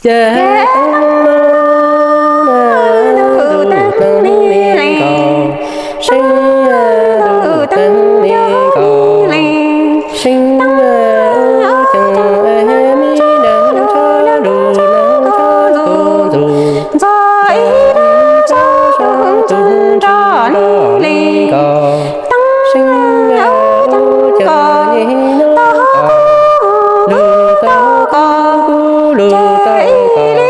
Ces teeb no, ntuj teeb li nkaus, seeb ntuj teeb li nkaus, seeb ub ceev me nees tso lug nees tso tug ntxug, ntxog ib tsob sab ntxug nroj li nkaus, seeb ub ceev li nkaus, lug tau kub lug tau kub